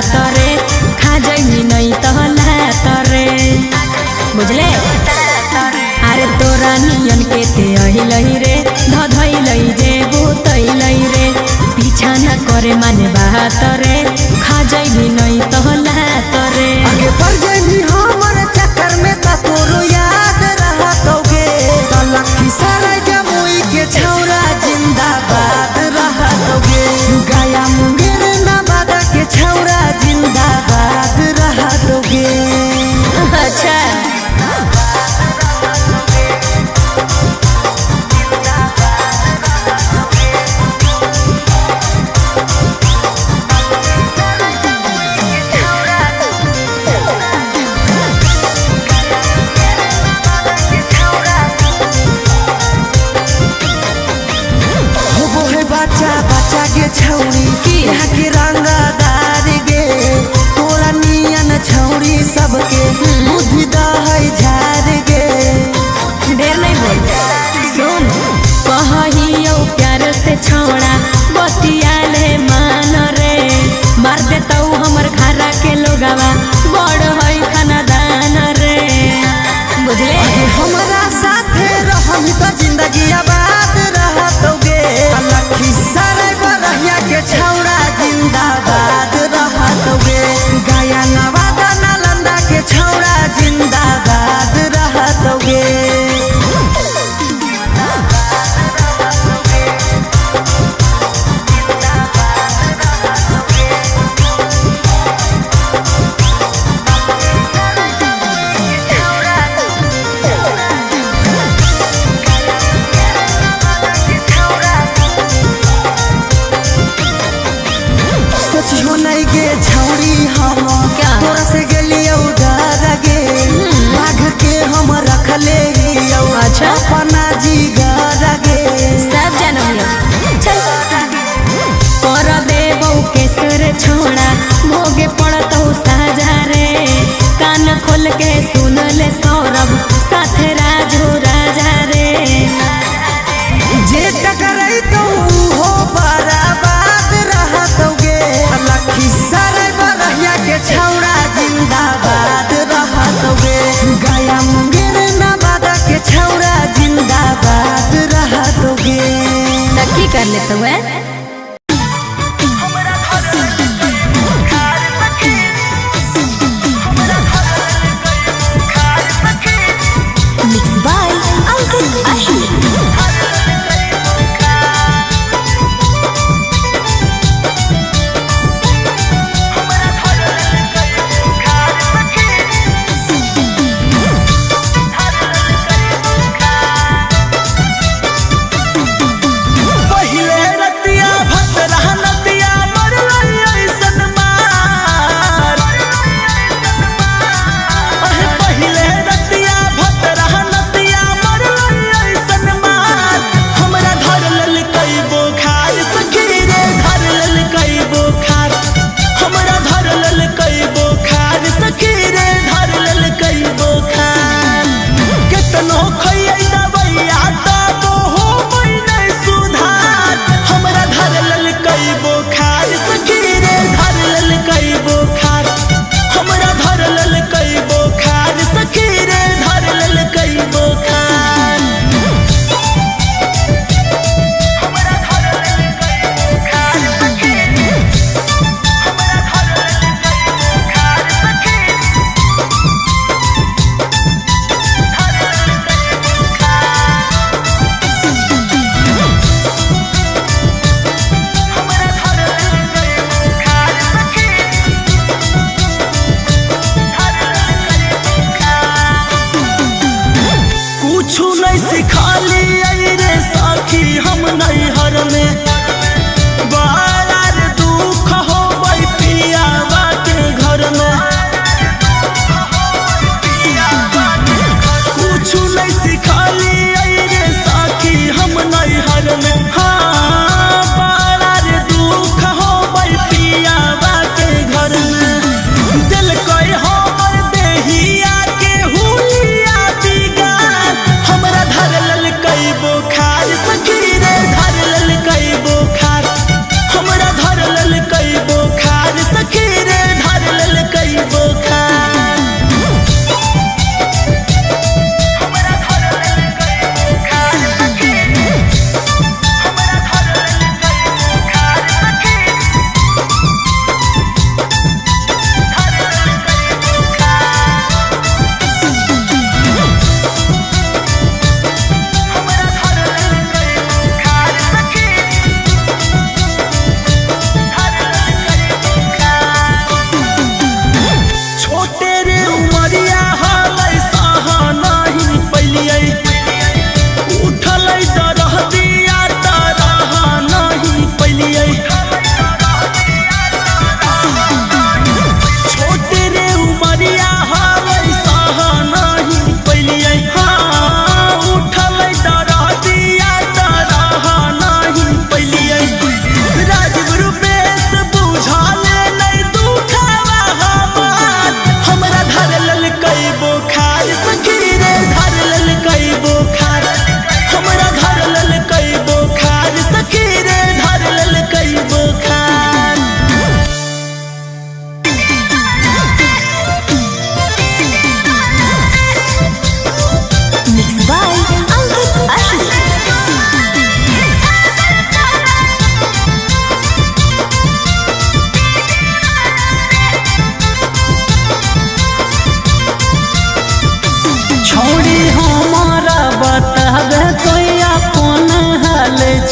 बात रे, खा जइबी नहीं त लात रे, बुझले। अरे तोरा नियन के ते अहिलही रे, धधइलही जे बुतइलही रे, पीछा न करे माने बात रे, खा जइबी नहीं त लात रे। आगे पड़ गई हमर चक्कर में त तोरो याद रहतौगे, त लखीसराय जमुई के छौरा जिंदाबाद रहतौगे, गया मुंगेर नवादा के छौरा जिंदाबाद रहतौगे। अच्छा होबो है बच्चा बच्चा के छौरी की? यहाँ के रंगदार गे, तोरा नियन छौरी सबके बुद्धि दहै झार गे। ढेर नहीं बोल, सुन कहियो प्यार से छौड़ा बतिया ले मान रे, मार देतौ हमर घरा के लोगावा बड़ है खानदान रे, बुझले। आगे हमरा साथे रहमी त जिंदगी आबाद रहतौगे, लखीसराय बरहिया के छौरा जिंदाबाद रहतौगे, गया नवादा नालंदा के छौरा जिंदाबाद रहतौगे। सोचियो नहीं गे छौरी हम क्या? तोरा से गेलियौ डर गे, बाघ के हम रखले हियौ अच्छा? अपना जिगर गे। सब जानब चल कर देबौ केसर छोड़ा भोगे पड़तौ साजा रे, कान खोल के सुन ले सौरभ साथे राजू राजा रे। जे टकरैतौ उहो बर्बाद रहतौगे, लखीसराय बरहिया के छौरा जिंदाबाद रहतौगे, गया मुंगेर नवादा के छौरा जिंदाबाद रहतौगे। त की कर लेतौ है? मिक्स बाय अंकित अहिर। पहिले रतिया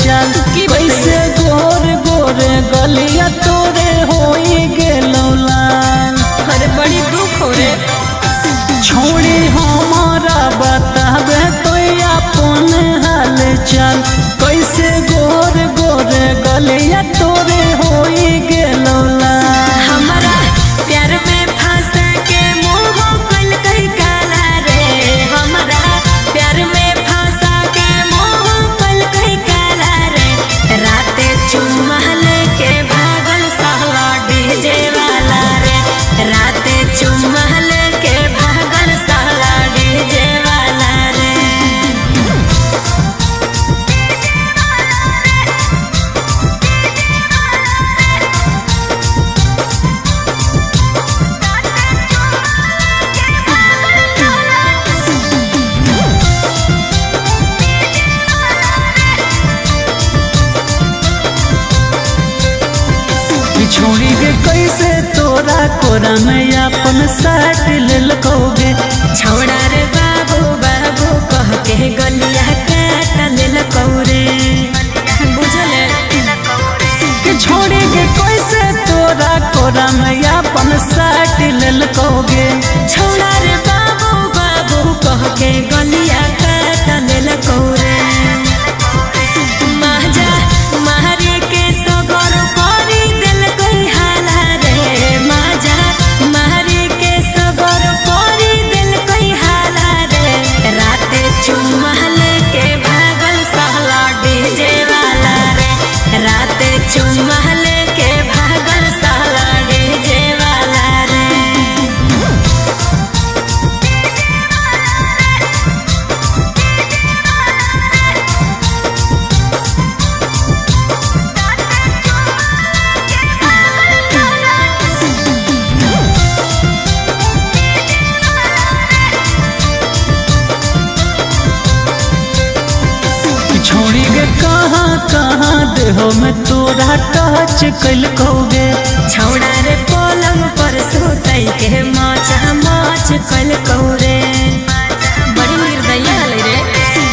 चाल। की कैसे गोर गोर गलिया तोरे होई गेलो लाल। अरे बड़ी दुख हो रे। छोड़ी हमारा बतावे तो अपन हाल चाल। कैसे गोर गोर गलिया तोरे होई गेलो लाल। हमरा प्यार में फंस के मुंह कल कई काला रे। हमरा प्यार में फंस के मुंह कल कई काला रे। राते चुम्मा लेके भागल साला डीजे वाला रे। राते चुम्मा लेके भागल साला डीजे वाला रे। छोड़ी के कैसे तोरा कोरा में अपन साट लेलकोगे। छौड़ा रे बाबू बाबू कह के गलिया काट लेलकौ रे। बुझल कि छोड़ी के कैसे तोरा कोरा में अपन साट लेलकोगे। छौड़ा रे बाबू बाबू कह के गलिया काट लेलकौ रे। माजा मारे के सगर करी देलकै हाला रे। माजा मारे के सगर करी देलकै हाला रे। राते चुम्मा लेके भागल साला डीजे वाला रे। राते चुम्मा लेके भागल साला डीजे वाला रे। छोड़ी के कहाँ कहाँ देहो में तोरा टच कैलकोगे। छौड़ा रे पलंग पर सुतई के माचा माच कलकौ रे। बड़ी निर्दयी हलै रे।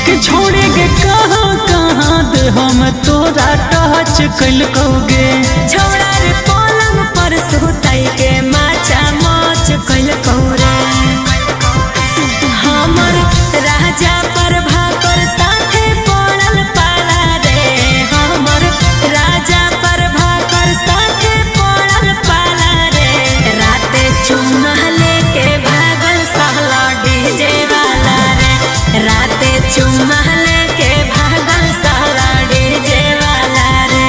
कि छोड़ी के कहाँ कहाँ देहो में तोरा टच कैलकोगे। छौड़ा रे पलंग पर सुतई के माचा माच कलकौ रे। हमर राजा प्रभाकर साथे पड़ल पाला रे। हमर राजा प्रभाकर साथे पड़ल पाला रे। राते चुम्मा लेके भागल साला डीजे वाला रे। राते चुम्मा लेके भागल साला डीजे वाला रे।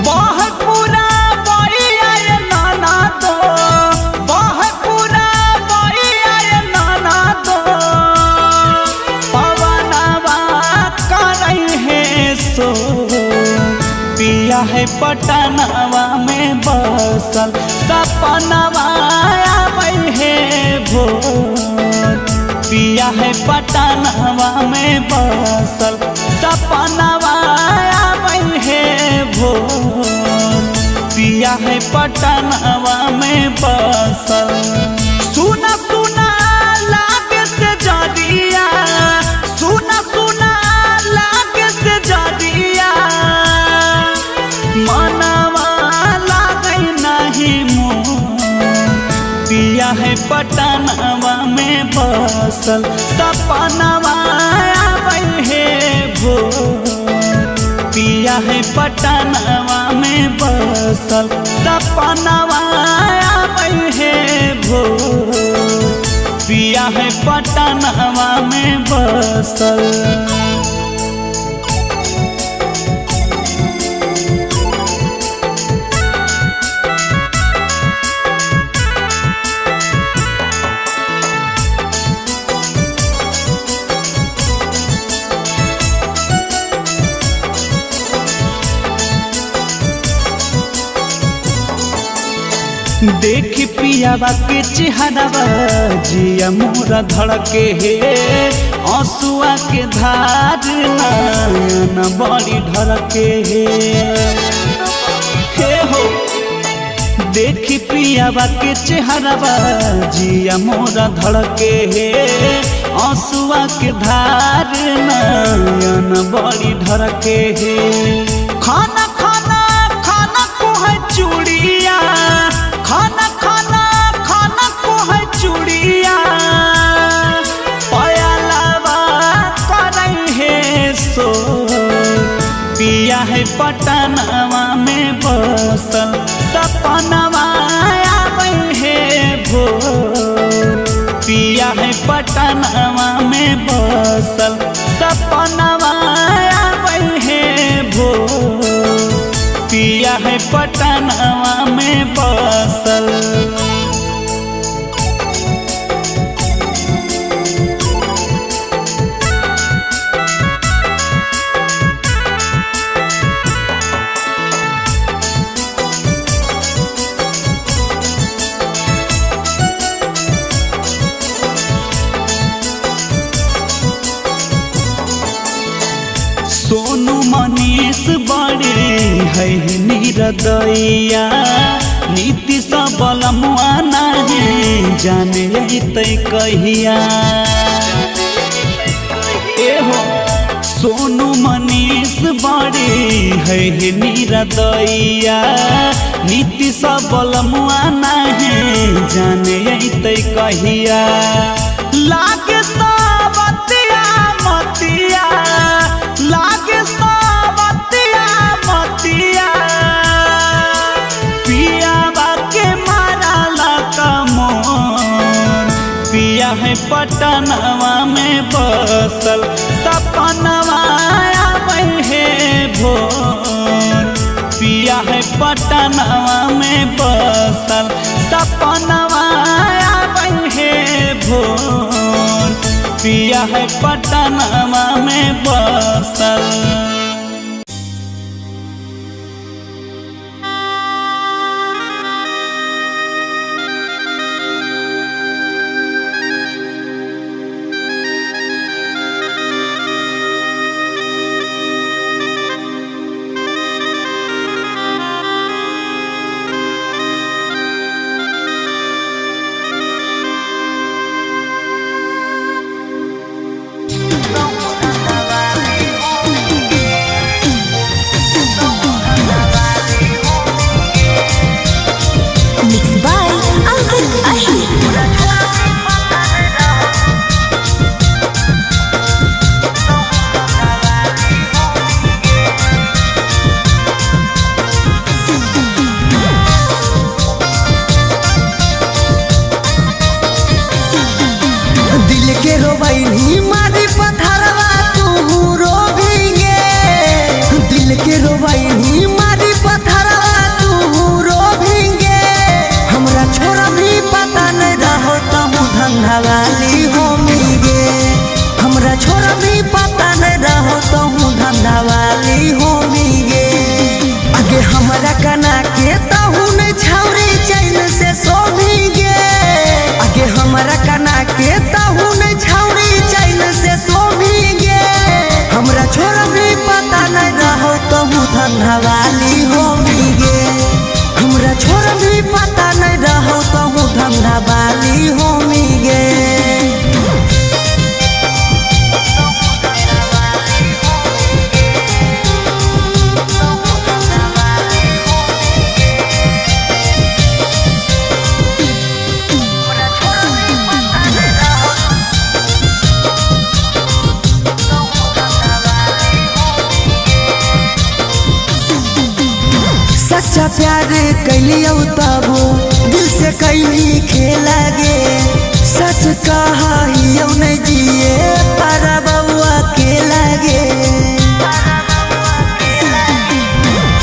बहपुरा बइया रे नाना तो, बहपुरा बइया रे नाना तो, पवनवा करई है सो, पिया है पटनवा में बसल, सपनवा आबै है भोर। पिया है पटनवा में बसल, सपनवा आबै है भोर। पिया है पटनवा में बसल। सुना सुना लागे से जरिया, सुना सुना लागे से जरिया, मनवा लागे नहीं मोर। पिया है पटनवा में बसल, सपनवा आबै है भोर। पिया है पटनवा में बसल, सपनवा आबै है भोर। पिया है पटनवा में बसल। देख पियावा के चेहरावा जिया मोरा धड़के हे, आंसुआ के धार नयन बड़ी ढरके हे। हे हो देख पियावा के चेहरावा जिया मोरा धड़के हे, आंसुआ के धार नयन बड़ी ढरके हे। खाना खाना खाना को है चूड़िया, खाना खाना खाना को है चूड़िया, पयालावा करई है सो। पिया है पटनवा में बसल, सपनवा आबै है भोर। पिया है पटनवा में बसल, सपनवा आबै है भोर। पिया है पटनवा में बसल। सोनू मनीष बड़े है निरदैया, नीति सबल मुआना है जाने अतै कहिया। एहो सोनू मनीष बड़े है निरदैया, नीति सबल मुआना है जाने अतै कहिया। लागे सावतिया मतिया, लागे सावतिया मतिया, पियावा के मारा कमोर। पिया है पटनवा में बसल, सपनवा आबै है भोर। पिया है पटनवा में बसल, सपनवा आबै है भोर। पिया है पटनवा में बसल। Mixed by Ankit Ahir. दिल के रोबैनी मारी पथरवा तू रोबिगे, दिल के रोबैनी मारी पथरवा तू रोबिगे। हमरा छोरा भी पता नहीं रहो तहु धंधा वाली होमिगे, हमरा छोरा भी पता नहीं रहो तहु धंधा वाली होमिगे। आगे हमरा कना के तहु नहीं छौरी चैन से सोभिगे, आगे हमरा कना के तहु नहीं छौरी चैन से सोभिगे। हमरा छोरा भी पता नहीं रहो तहु धंधा वाली होमिगे, हमरा छोरा भी पता नहीं रहो तहु धंधा वाली होमिगे। सच्चा प्यार कैलियौ तबो दिल से कैली खेला गे, सच कहा नहीं जिए पारा बउआ के लागे।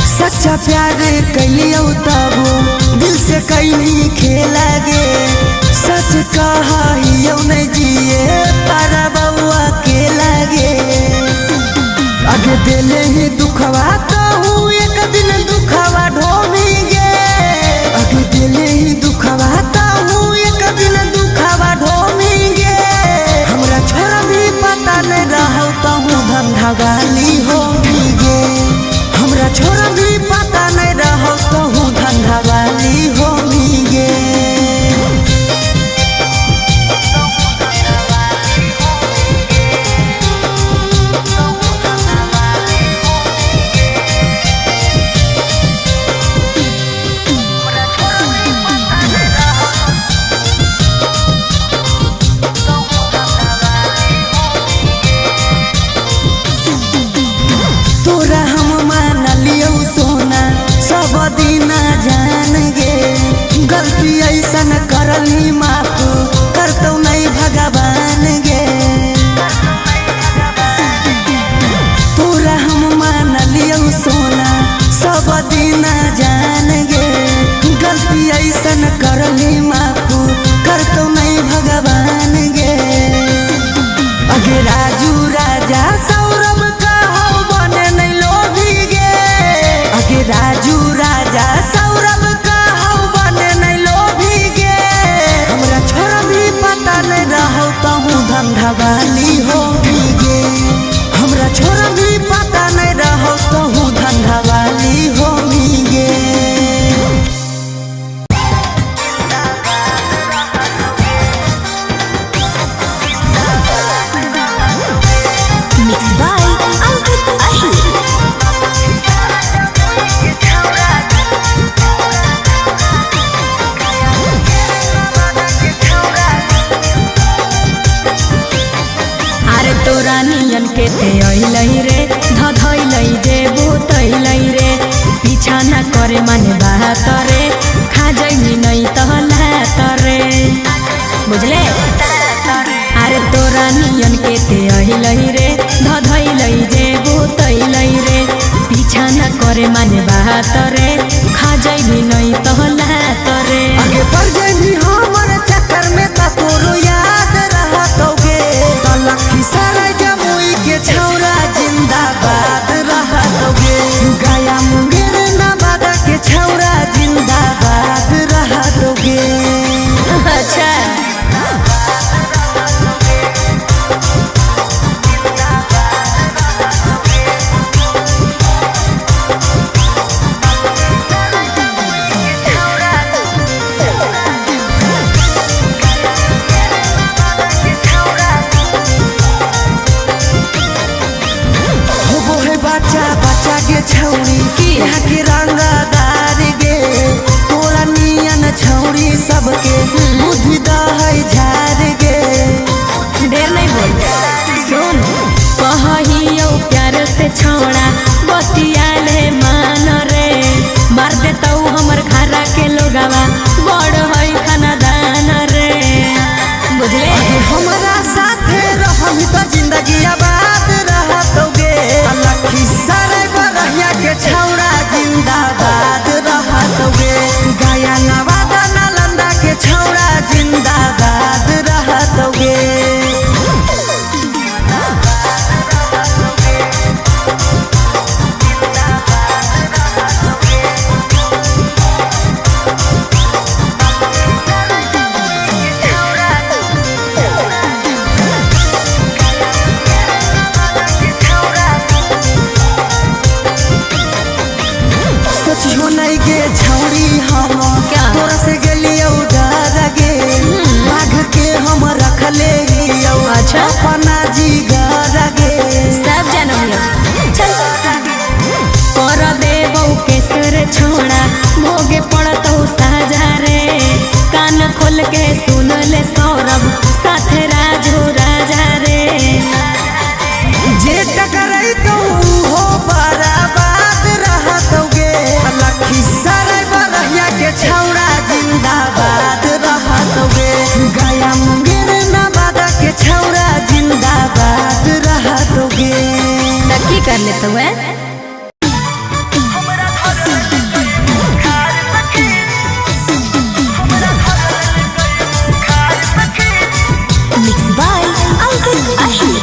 सच्चा प्यार कैलियौ तबो दिल से कैली खेला गे, सच कहा नहीं जिए पारा बउआ के लागे। आगे दिले ही दुखवा कहूँ एक दिन दुखवा ढोमी गे, आगे दिले ही दिन जान गे। गलती ऐसन करली माफ करतौ नहीं भगवान गे। तोरा हम मान लियौ सोना सब दिन जान गे। गलती ऐसन करली माफ करतौ नहीं भगवान गे। अगे राजू राजा सौरभ कहौ बने नहीं लोभी गे। अगे राजू राजा सौरभ कहौ बने नहीं लोभी गे। हमरा छोरा भी पता नहीं रहौ तहु धंधा वाली होगी गे। हमरा छोरा भी पता नहीं रहौ तहु धंधा वाली होगी गे। Mix by Ankit Ahir. अरे तोरा नियन के ते अइलै रे धधैलै जे बुतैलै रे। पीछा ना करे माने बात रे खा जैनी नै तहला तरे बुझले। अरे तोरा नियन के ते अइलै रे धधैलै जे बुतैलै रे। पीछा ना करे माने बात रे खा जैनी नै तहला तरे। आगे बढ़ जइबी हमर चक्कर में त तोरो याद रहतौ गे। त लखीसराय जमुई के छौरा जिंदाबाद रहतौ गे। गया मुंगेर नवादा के छौरा जिंदाबाद रहतौ गे। अच्छा होबो है बच्चा बच्चा गे छौरी यहाँ के रंगदार गे। तोरा नियन छौरी सबके बुद्धि दहै झार गे। ढेर नहीं बोल सुन कहियो प्यार से छौड़ा बतिया ले मान रे। मार देतौ हमर घरा के लोगावा बड़ है खानदान रे बुझले। अगे हमरा साथे रहबी त जिंदगी आबाद रहतौ गे। लखीसराय बरहिया के छौरा जिंदाबाद रहतौ गे। गया नवादा नालंदा के छौरा जिंदाबाद रहतौ गे। सोचियो नहीं गे छौरी हम क्या? तोरा से गेलियौ डर गे। बाघ के हम रखले हियौ अच्छा? अपना जिगर गे। सब जानो हम लोग चल कर देबौ केसर छोड़ा भोगे पड़तौ साजा रे। कान खोल के सुन ले सौरभ साथे राजू राजा रे। जे टकरैतौ हो बर्बाद रहतौ गे। लखीसराय बरहिया के छौरा जिंदाबाद रहतौ गे। गया मुंगेर नवादा के छौरा जिंदाबाद रहतौ गे। त की कर लेतौ है। Mix by Ankit Ahir.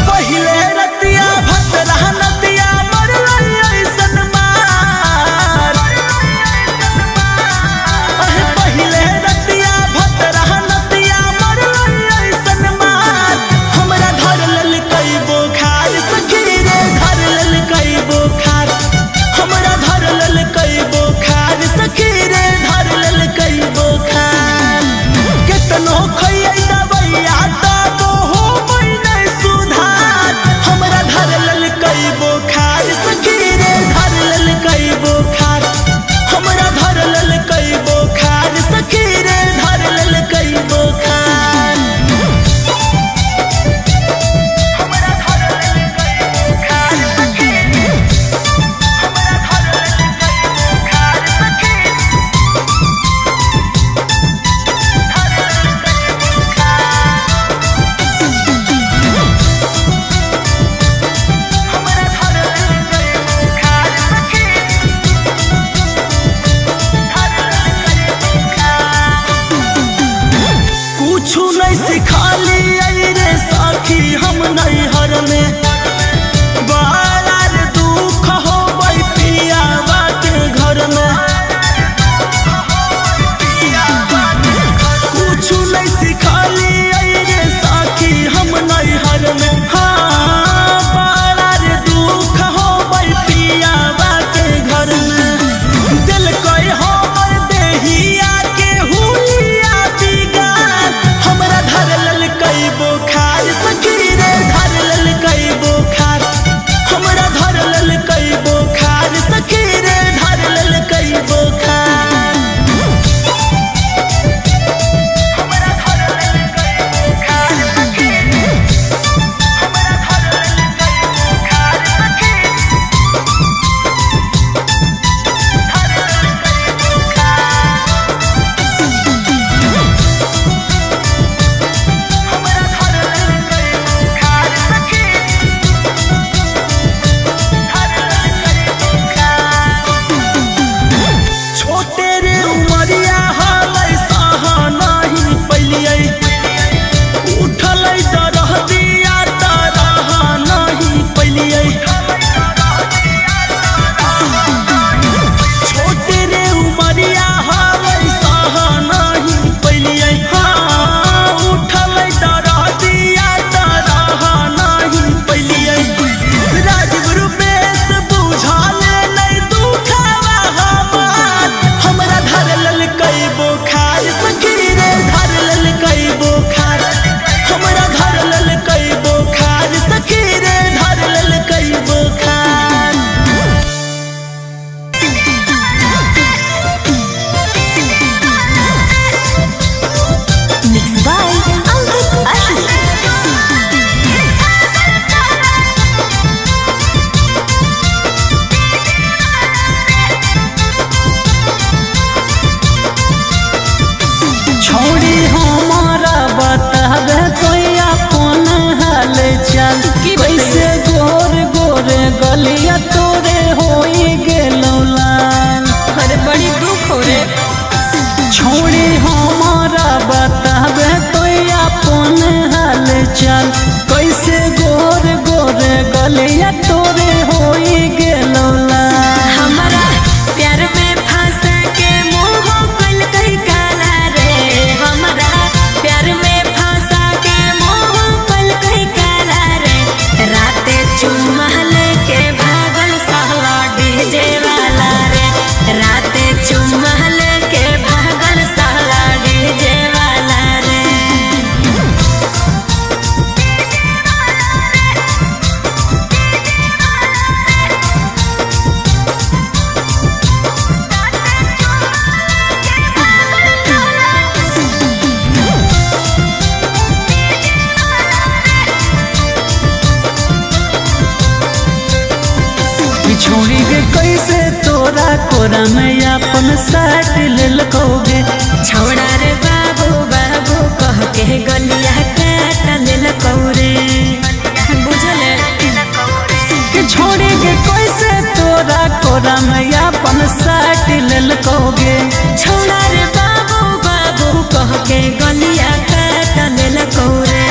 पहिले रतिया गलिया तोरे होई गेलौ लाल। अरे बड़ी दुख हो रे। छोड़ी हमारा बतावे तो अपन हाल चाल, कैसे गोर गोर गलिया तोरे होई गेलौ लाल। हमारा प्यार में फंस के मुंह कल कई काला रे, हमारा प्यार में फंस के मुंह कल कई काला रे। राते चुम्मा लेके भागल साला डीजे वाला रे, राते चुम्मा लेके भागल साला डीजे वाला रे। छोड़ी के कैसे तोरा कोरा में अपन साट लेलकोगे। छौड़ा रे बाबू बाबू कह के गलिया काट लेलकौ रे, बुझल। कि छोड़ी के कैसे तोरा कोरा में अपन साट लेलकोगे। छौड़ा रे बाबू बाबू कह के गलिया काट लेलकौ रे।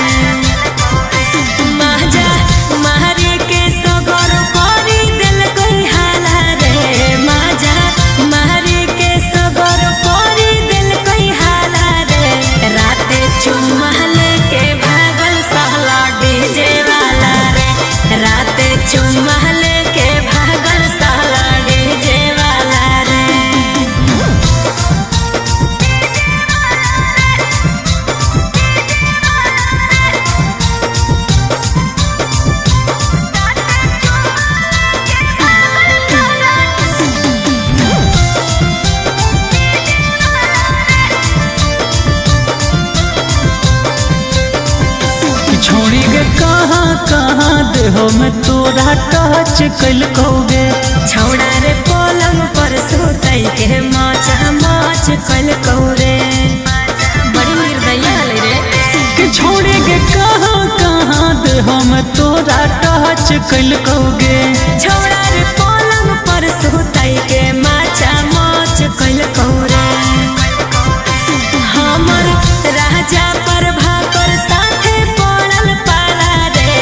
माजा मारे के सगर करी देलकै हाला रे, माजा मारे के सगर करी देलकै हाला रे। राते चुम्मा लेके भागल साला डीजे वाला रे, राते चुम्मा लेके भागल साला डीजे वाला रे। कि छोड़ी के कहाँ कहाँ देहो में तोरा टच कैलकोगे। छौड़ा रे पलंग पर सुतई के माचा माच कलकौ रे, बड़ी निर्दयी हलै रे। कि छोड़ी के कहाँ कहाँ देहो में तोरा टच कैलकोगे। छौड़ा रे पलंग पर सुतई के माचा माच कलकौ रे। हमर राजा प्रभाकर साथे पड़ल पाला रे,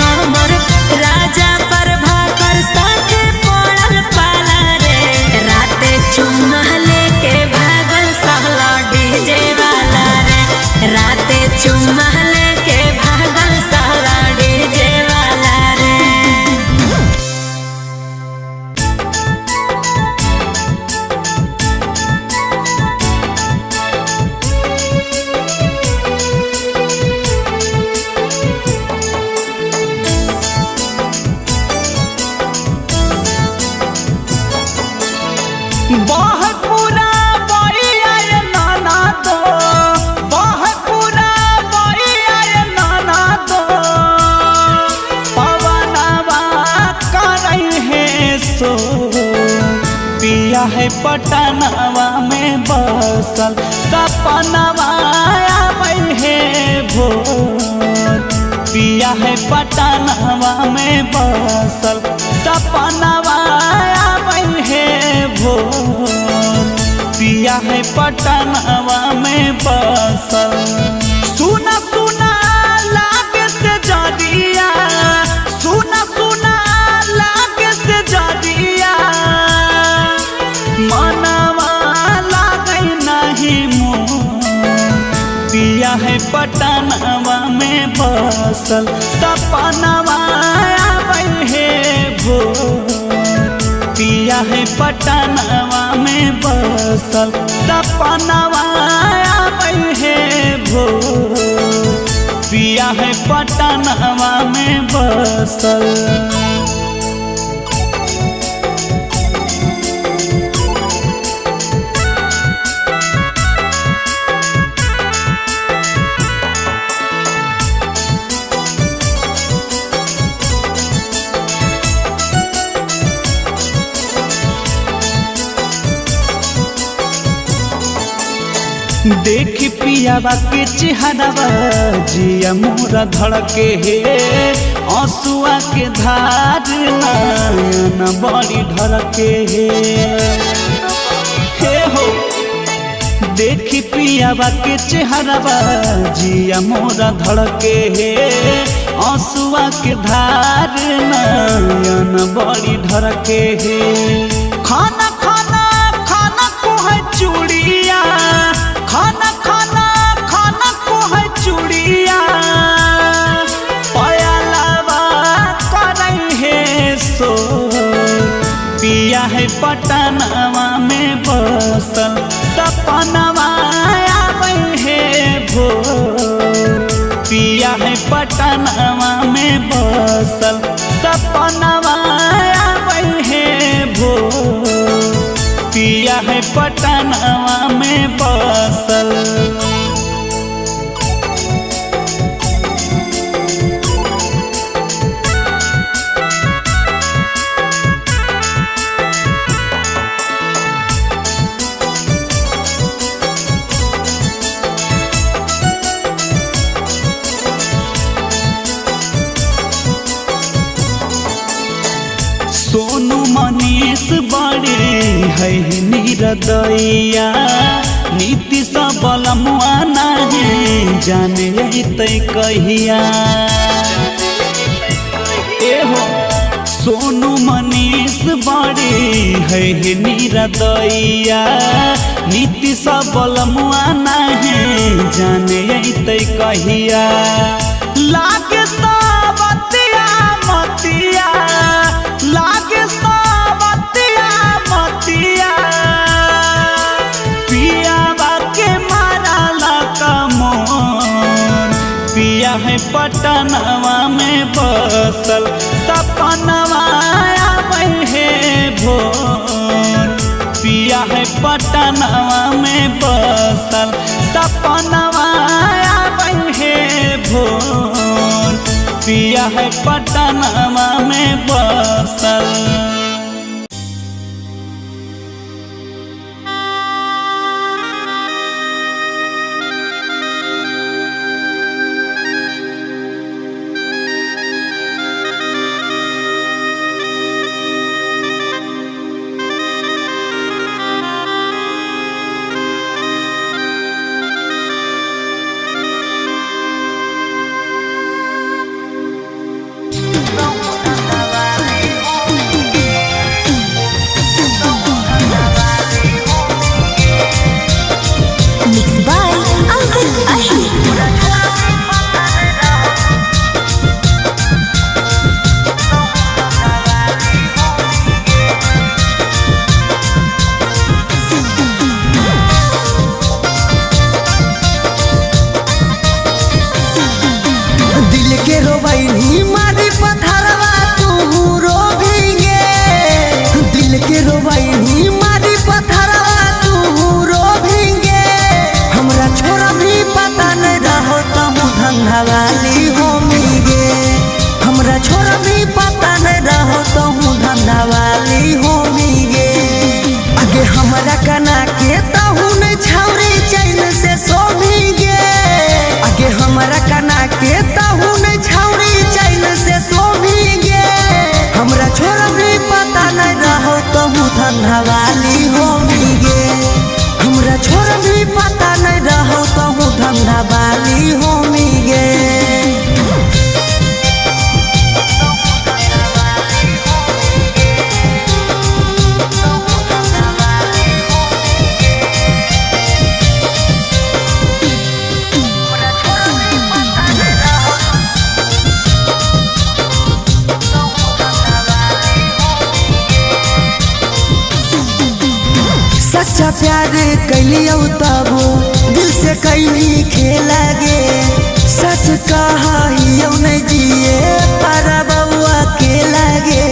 हमर राजा प्रभाकर साथे पड़ल पाला रे। राते चुम्मा लेके भागल साला डीजे वाला रे, राते चुम्मा लेके भागल साला डीजे वाला रे। बहपुरा बइया नाना तो, बहपुरा बइया नाना तो, पवनवा करई है सो, पिया है पटनवा में बसल, सपनवा आबै है भोर, पिया है पटनवा में बसल, सपनवा आबै है भोर, पिया है पटनवा में बसल। सुना सुना लागे से जरिया, सुना सुना लागे से जरिया, मनवा लागै नहीं मोर, पिया है पटनवा में बसल, सपनवा आबै है भोर, पिया है पटनवा में बसल, सपनवा आबै है भोर, पिया है पटनवा में बसल। देख पियावा के चेहरावा जिया मोरा धड़के हे, आंसुआ के धार नयन बड़ी ढरके हे। हे हो देख पियावा के चेहरावा जिया मोरा धड़के हे, आंसुआ के धार नयन बड़ी ढरके हे। खाना खाना खाना को है चूड़िया, खाना खाना खाना को है चूड़िया, पयालावा करई हे सो। पिया है पटनवा में बसल, सपनवा आबै हे भोर। पिया है पटनवा में बसल, सपनवा आबै हे भोर। पिया है पटनवा में बसल। सोनू मनीष बड़े है निरदैया, नीति सब बलमुआ नाही जाने अइतै कहिया। ए हो सोनू मनीष बड़े है निरदैया, नीति सब बलमुआ नाही जाने अइतै कहिया। लागे सावतिया मतिया, लागे सावतिया मतिया, पियावा के मारा कमोन। पिया है पटनवा में बसल, सपनवा आबै हे भोर। पिया है पटनवा में बसल, सपनवा आबै हे भोर। पिया है पटनवा में बसल। Mixed by Ankit Ahir. दिल के रोबैनी मारी पथरवा तू रोभिगे, दिल के रोबैनी मारी पथरवा तू रोभिगे। हमरा छोरा भी पता नहीं रहो तहु धंधा वाली होमिगे, हमरा छोरा भी पता नहीं रहो तहु धंधा वाली होमिगे। आगे हमरा कना के तहु नहीं छौरी चैन से सोभिगे, आगे हमरा कना के तहु नहीं छौरी चैन से सोभिगे। हमरा छोरा भी पता नहीं रहो तहु धंधा वाली होमिगे, हमरा छोरा भी पता नहीं रहो तहु धंधा वाली होमिगे। सच्चा प्यार कैलियौ तबो दिल से कैली खेला गे, सच कहा नहीं जिए पारा बउआ के लागे।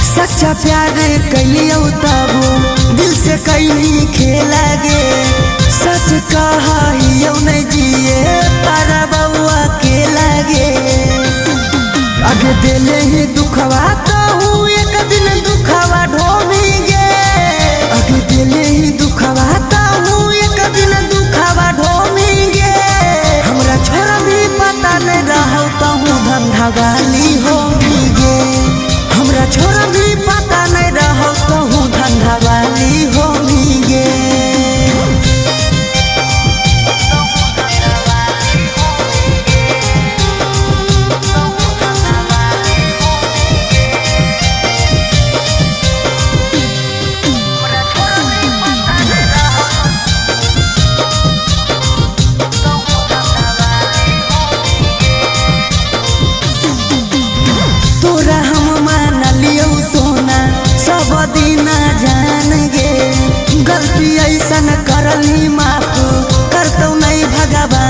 सच्चा प्यार कैलियौ तबो दिल से कैली खेला गे, सच कहा नहीं जिए पारा बउआ के लागे। आगे दिले ही दुखवा तहु एक दिन दुखवा ढोबी गे, आगे दिले ही गलती ऐसन करली माफ करतौ नहीं भगवान।